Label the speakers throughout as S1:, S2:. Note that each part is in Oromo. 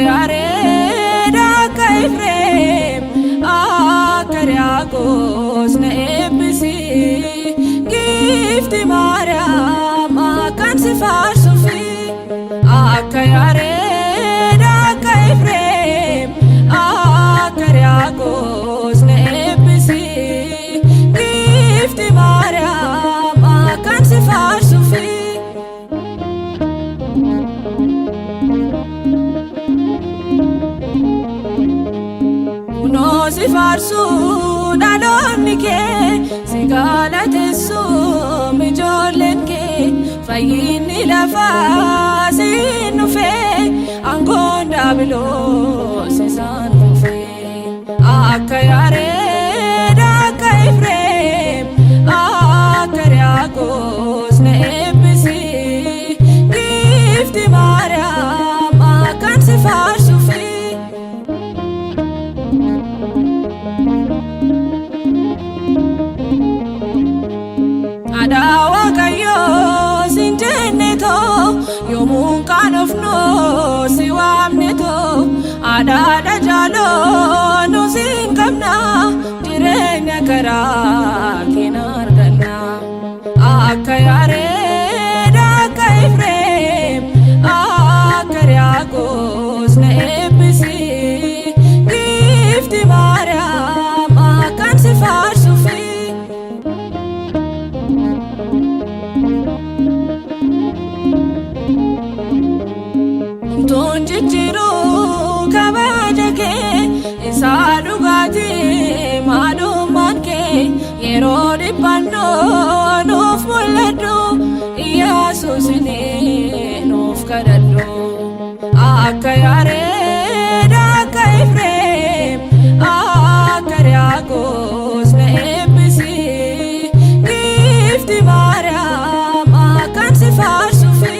S1: Yaareed akka Efreem akka Riyaaqoos na eebbisi giifti Maariyaam akkan si faarsuufi akka Yaareed akka Efreem akka Riyaaqoos na eebbisi giifti Maariyaam akkan si faarsuufi. Kunoo si faarsuu dhaloonni kee si galateessuu ijoolleen kee fayyinni lafaa siin dhufee aangoon daabiloos isaan kufee akka Yaareed akka Efreem akka Riyaaqoos na eebbisi giifti Maariyaam akkan si faarsuufi. Aadaa Waaqayyoo siin jenne too yoomuun qaanofnu si waamne too aadaa jaaloo nu siin qabna jireenya karaa keenya arganna. Akka Yaareed akka Efreem akka Riyaaqoos na eebbisi giifti Maariyaam akkan si faarsuufi. Humtuun jijjiiruu kabaja kee isaa dhugaatii maalummaan kee yeroo dhiphannoo nuuf mul'adhu Iyyasuusin nuuf kadhadhu akka Yaareed akka Efreem akka Riyaaqoos na eebbisi giifti Maariyaam akkan si faarsuufi.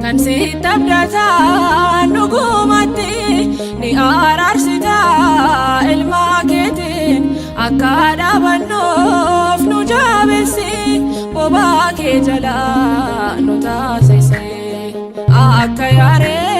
S1: Kan sitti abdataan dhugumatti ni araarsita ilma keetiin akka dhaabannuuf nu jabeessi bobaa kee jalaa nu taasise akka Yaareed.